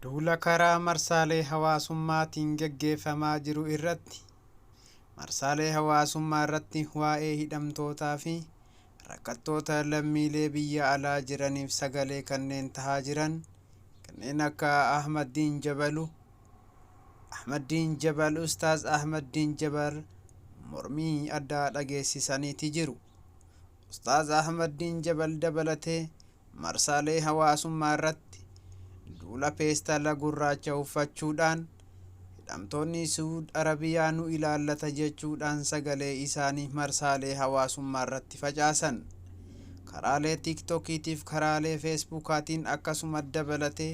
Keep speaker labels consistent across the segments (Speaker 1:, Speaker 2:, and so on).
Speaker 1: Duula karaa marsaalee hawaasummaatiin geggeeffamaa jiru irratti marsaalee hawaasummaa irratti waa'ee hidhamtootaa fi rakkattoota lammiilee biyya alaa jiraniif sagalee kanneen tahaa jiran kanneen akka Ahmaddiin Jabalu Ahmaddiin Jabal Ustaaz Ahmaddiin Jabal mormii addaa dhageessisaniiti jiru. Ustaaz Ahmaddiin Jabal dabalatee marsaalee hawaasummaa irratti duula peestaala gurraacha uffachuudhaan hidhamtoonni Suud Arabiyaa nu ilaallata jechuudhaan sagalee isaanii marsaalee hawaasummaa irratti facaasan. Karaalee Tiiktookiitiif karaalee Feesbuukaatiin akkasuma dabalatee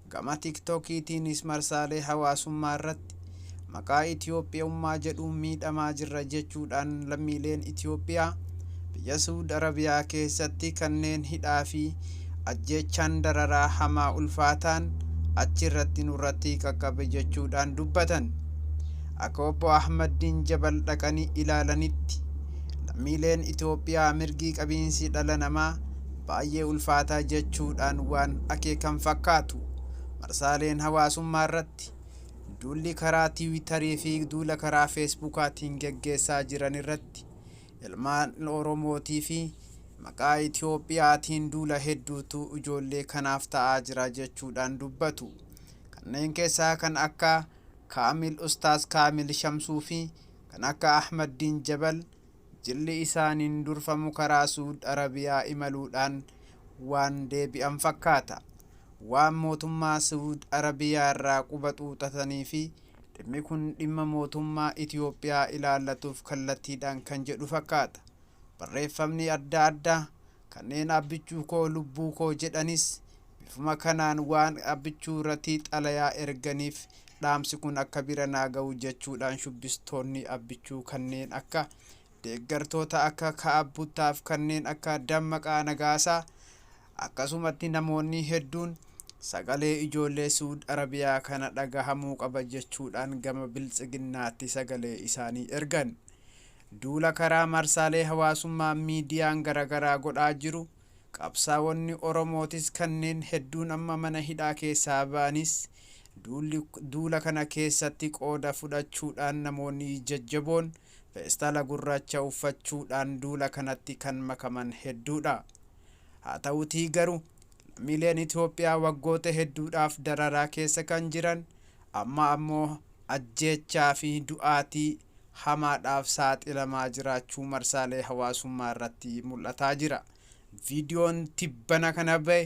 Speaker 1: gama Tiiktookiitiinis marsaalee hawaasummaa irratti maqaa Itiyoophiyummaa jedhuun miidhamaa jirra jechuudhaan lammiileen Itiyoophiyaa biyya Suud Arabiyaa keessatti kanneen hidhaa fi ajjeechaan dararaa hamaa ulfaataan achirratti nurratti qaqqabe jechuudhaan dubbatan. Akka obbo Ahmaddiin Jabal dhaqanii ilaalanitti lammiileen Itoophiyaa mirgi qabiinsi dhala namaa baay'ee ulfaataa jechuudhaan waan akeekan fakkaatu. Marsaaleen hawaasummaa irratti duulli karaa Tiwiitarii fi duula karaa Feesbuukaatiin geggeessaa jiran irratti ilmaan Oromootii fi maqaa Itiyoophiyaatiin duula hedduutu ijoollee kanaaf ta'aa jira jechuudhaan dubbatu. Kanneen keessaa kan akka Kaamil Ustaaz Kaamil Shamsuu fi kan akka Ahmaddiin Jabal jilli isaaniin durfamu karaa Suud Arabiyaa imaluudhaan waan deebi'an fakkaata. Waan mootummaa Suud Arabiyaa irraa quba xuuxatanii fi dhimmi kun dhimma mootummaa Itiyoophiyaa ilaallatuuf kallattiidhaan kan jedhu fakkaata. Barreeffamni adda addaa kanneen Abbichuu koo lubbuu koo jedhanis bifuma kanaan waan Abbichuu irratti xalayaa erganiif dhaamsi kun akka bira naa ga'u jechuudhaan shubbistoonni Abbichuu kanneen akka deeggartoota akka Ka'ab Buttaaf kanneen akka Dammaqaa Nagaasaa akkasumatti namoonni hedduun sagalee ijoollee Suud Arabiyaa kana dhagahamuu qaba jechuudhaan gama Biltsiginnaatti sagalee isaanii ergan. Duula karaa marsaalee hawaasummaa miidiyaan garagaraa godhaa jiru qabsaawonni Oromootis kanneen hedduun amma mana hidhaa keessaa ba'anis duula kana keessatti qooda fudhachuudhaan namoonni jajjaboon feestaala gurraacha uffachuudhaan duula kanatti kan makaman hedduudha. Haa ta'utii garuu lammiileen Itoophiyaa waggoota hedduudhaaf dararaa keessa kan jiran amma ammoo ajjeechaa fi du'aatii hamaadhaaf saaxilamaa jiraachuu marsaalee hawaasummaa irratti mul'ataa jira. Viidiyoon tibbana kana ba'e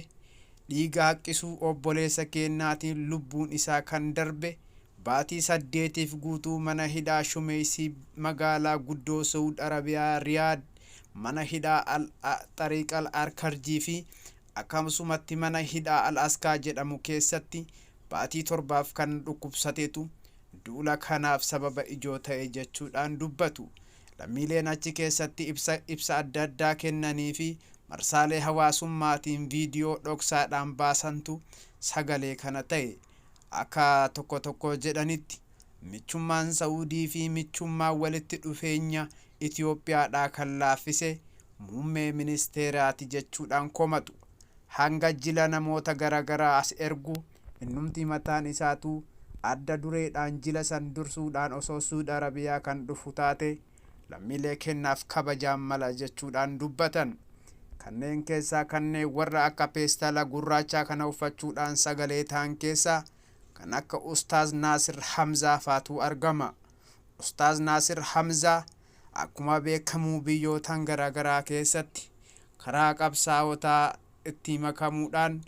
Speaker 1: dhiiga haqqisuu obboleessa keennaatiin lubbuun isaa kan darbe baatii 8f guutuu mana hidhaa Shumeeysii magaalaa guddoo Saud Arabiyaa Riyaad mana hidhaa Al Xariiq Al Arkarjii fi akkasumatti mana hidhaa Al Askaa jedhamu keessatti baatii 7f kan dhukkubsatetu duula kanaaf sababa ijoo ta'e jechuudhaan dubbatu. Lammiileen achi keessatti ibsa ibsa adda addaa kennanii fi marsaalee hawaasummaatiin viidiyoo dhoksaadhaan baasantu sagalee kana ta'e. Akka tokko tokko jedhanitti michummaan Sa'uudii fi michummaan walitti dhufeenya Itoophiyaadhaa kan laaffise muummee ministeeraati jechuudhaan komatu. Hanga jila namoota garagaraa as ergu innumti mataan isaatuu adda dureedhaan jila san dursuudhaan osoo Suud Arabiyaa kan dhufu taate lammiilee kennaaf kabajaan mala jechuudhaan dubbatan. Kanneen keessaa kanneen warra akka peestaala gurraachaa kana uffachuudhaan sagalee ta'an keessaa kan akka Ustaaz Naasir Hamzaa faatu argama. Ustaaz Naasir Hamzaa akkuma beekamu biyyootaan garaagaraa keessatti karaa qabsaa'otaa itti makamuudhaan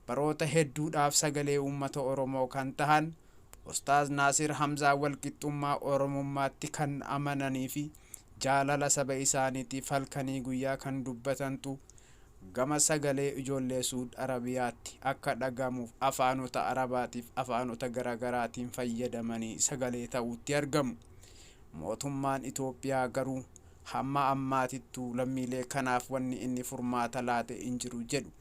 Speaker 1: baroota hedduudhaaf sagalee uummata Oromoo kan tahan Ustaaz Naasir Hamzaa walqixxummaa Oromummaatti kan amananii fi jaalala saba isaaniitiif halkanii guyyaa kan dubbatantu gama sagalee ijoollee Suud Arabiyaatti akka dhagahamuuf afaanota Arabaatiif afaanota garagaraatiin fayyadamanii sagalee ta'uutti argamu. Mootummaan Itoophiyaa garuu hamma ammaatittuu lammiilee kanaaf wanni inni furmaata laate hin jiru jedhu.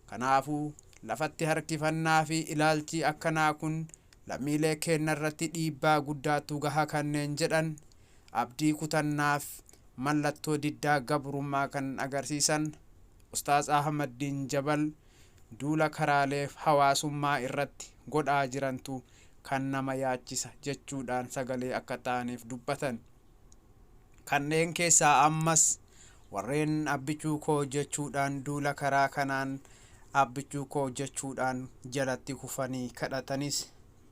Speaker 1: Kanaafuu lafatti harkifannaa fi ilaalchi akkanaa kun lammiilee keennarratti dhiibbaa guddaatu gaha kanneen jedhan abdii kutannaaf mallattoo diddaa gabrummaa kan agarsiisan Ustaaz Ahmaddiin Jabal duula karaalee hawaasummaa irratti godhaa jirantu kan nama yaachisa jechuudhaan sagalee akka ta'aniif dubbatan. Kanneen keessaa ammas warreen Abbichuu koo jechuudhaan duula karaa kanaan Abbichuu koo jechuudhaan jalatti kufanii kadhatanis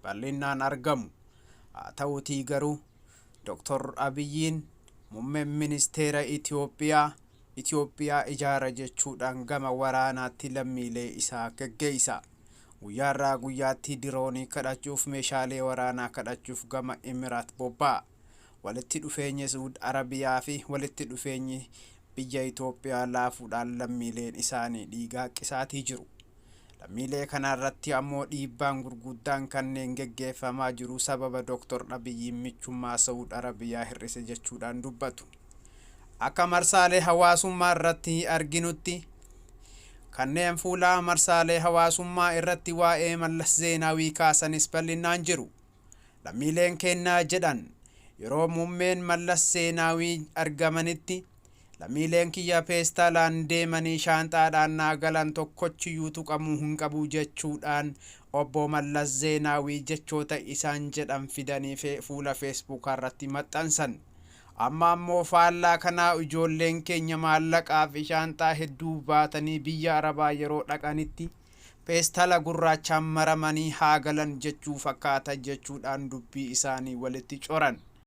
Speaker 1: bal'innaan argamu. Haa ta'uutii garuu Dr. Abiyyiin muummeen ministeera Itoophiyaa Itoophiyaa ijaara jechuudhaan gama waraanaatti lammiilee isaa geggeessa. Guyyaarraa guyyaatti diroonii kadhachuuf, meeshaalee waraanaa kadhachuuf gama Emiraat bobba'a. Walitti dhufeenyi Suud Arabiyaa fi walitti dhufeenyi biyya Itoophiyaa laafuudhaan lammiileen isaanii dhiigaa qisaatii jiru. Lammiilee kanarratti ammoo dhiibbaan gurguddaan kanneen geggeeffamaa jiru sababa Dr. Abiyyiin michummaa Saud Arabiyaa hir'ise jechuudhaan dubbatu. Akka marsaalee hawaasummaa irratti arginutti, kanneen fuula marsaalee hawaasummaa irratti waa'ee Mallas Zeenaawii kaasanis bal'inaan jiru. Lammiileen kennaa jedhan, yeroo muummeen Mallas Zeenaawii argamanitti lammiileen kiyya peestaalaan deemanii shaanxaadhaan naa galan tokkochiyyuu tuqamuu hin qabu jechuudhaan obbo Mallas Zeenaawii jechoota isaan jedhan fidanii fuula Feesbuukaa irratti maxxansan. Amma ammoo faallaa kanaa ijoolleen keenya maallaqaa fi shaanxaa hedduu baatanii biyya Arabaa yeroo dhaqanitti peestala gurraachaan maramanii haa galan jechuu fakkaata jechuudhaan dubbii isaanii walitti coran.